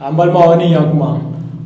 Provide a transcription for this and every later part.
An balimaw, ni ɲankuma.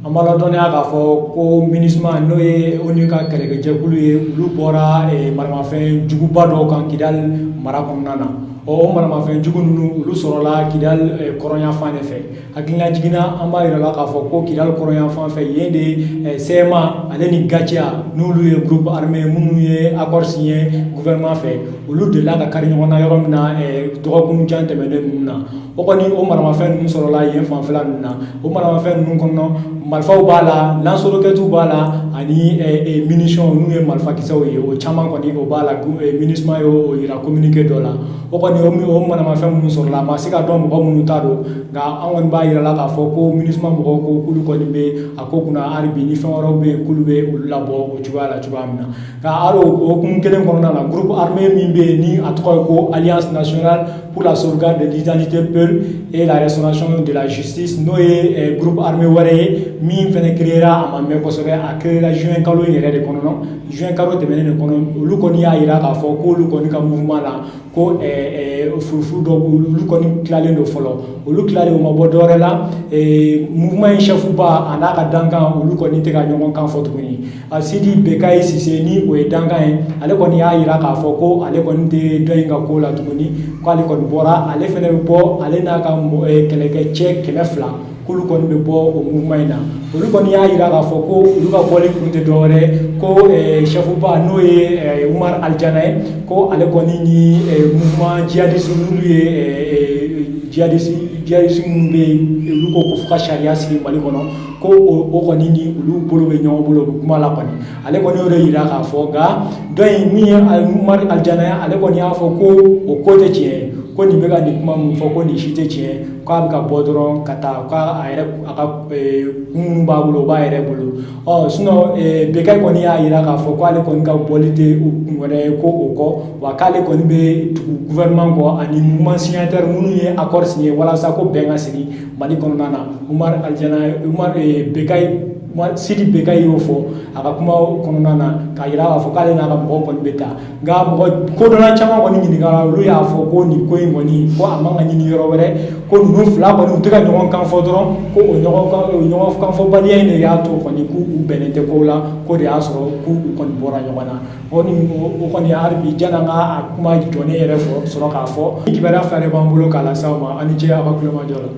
An b'a ladɔnniya k'a fɔ ko MINUSMA, n'o ye ONU ka kɛlɛkɛjɛkulu ye, olu bɔra maramafɛn juguba dɔw kan Kidali mara kɔnɔna na. Ɔ, o maramafɛn jugu ninnu, olu sɔrɔla Kidali kɔrɔnyanfan de fɛ. Hakilina jiginna, an b'a yira la k'a fɔ ko Kidali kɔrɔnyanfan fɛ yen de, CMA ale ni GATIA, n'olu ye groupe armé minnu ye accord signé gouvernement fɛ, olu delila ka kari ɲɔgɔn na yɔrɔ min na dɔgɔkun jan tɛmɛnen ninnu na. O kɔni, o maramafɛn ninnu sɔrɔla yen fanfɛla ninnu na. O maramafɛn ninnu kɔnɔ, marifaw b'a la, lance-roquettes b'a la, ani munitions, n'u ye marifakisɛw ye, o caman kɔni, o b'a la. MINUSMA y'o yira communiqué dɔ la. O kɔni, o maramafɛn minnu sɔrɔla, a ma se ka dɔn mɔgɔ minnu ta don, nka an kɔni b'a yira la k'a fɔ ko MINUSMA mɔgɔw ko k'olu kɔni bɛ a ko kunna hali bi. Ni fɛn wɛrɛw bɛ yen, k'olu bɛ olu labɔ o cogoya la cogoya min na. Nka hali o hukumu kelen kɔnɔna na, groupe armé min bɛ yen, ni a tɔgɔ ye ko Alliance nationale pour la sauvegarde de l'identité peul et la restauration de la justice, n'o ye groupe armé wɛrɛ ye min fɛnɛ créera, a ma mɛn kosɛbɛ, a créera juin kalo in yɛrɛ de kɔnɔ, juin kalo tɛmɛnen de kɔnɔ. Olu kɔni y'a yira k'a fɔ k'olu kɔni ka mouvement la, ko furufuru dɔ, olu kɔni tilalen don fɔlɔ. Olu tilalen, o ma bɔ dɔwɛrɛ la, mouvement in chef ba a n'a ka dankan, olu kɔni tɛ ka ɲɔgɔn kan fɔ tuguni. Sidi Bekayi Sise, ni o ye dankan ye, ale kɔni y'a yira k'a fɔ ko ale kɔni tɛ dɔ in ka ko la tuguni, k'ale kɔni bɔra. Ale fɛnɛ bɛ bɔ, ale n'a ka kɛlɛkɛcɛ 200, k'olu kɔni bɛ bɔ o mouvement in na. Olu kɔni y'a yira k'a fɔ ko olu ka bɔli kun tɛ dɔwɛrɛ ko chef ba, n'o ye Umar Aljana ye, ko ale kɔni ni mouvement djihadiste, n'olu ye djihadiste minnu bɛ yen, olu ko ko fo ka sariya sigi Mali kɔnɔ, ko o kɔni ni olu bolo bɛ ɲɔgɔn bolo, u bɛ kuma la kɔni. Ale kɔni y'o de yira k'a fɔ. Nka dɔ in min ye Umar Aljana ye, ale kɔni y'a fɔ ko o ko tɛ tiɲɛ ye, ko nin bɛ ka nin kuma min fɔ, ko nin si tɛ tiɲɛ ye, k'a bɛ ka bɔ dɔrɔn ka taa, k'a yɛrɛ a ka kun minnu b'a bolo, o b'a yɛrɛ bolo. Ɔ, sinon Bekayi kɔni y'a yira k'a fɔ k'ale kɔni ka bɔli tɛ kun wɛrɛ ye ko o kɔ, wa k'ale kɔni bɛ tugu gouvernement kɔ ani mouvement signataire minnu ye accord signé walasa ko bɛn ka sigi Mali kɔnɔna na. Umar Aljana, Umar Bekayi, Sidi Bekayi y'o fɔ a ka kuma kɔnɔna na k'a yira k'a fɔ k'ale n'a ka mɔgɔw kɔni bɛ taa. Nka mɔgɔ kodɔnna caman kɔni ɲininkara, olu y'a fɔ ko nin ko in kɔni, ko a man ka ɲini yɔrɔ wɛrɛ, ko ninnu fila kɔni, u tɛ ka ɲɔgɔn kan fɔ dɔrɔn, ko o ɲɔgɔn kan, o ɲɔgɔn kan fɔbaliya in de y'a to kɔni k'u bɛnnen tɛ kow la, k'o de y'a sɔrɔ k'u kɔni bɔra ɲɔgɔn na. O ni o kɔni, hali bi, janni an ka a kuma jɔnen yɛrɛ fɔ sɔrɔ k'a fɔ, kibaruya fila de b'an bolo k'a lase aw ma. Aw ni ce aw ka kulomajɔ la.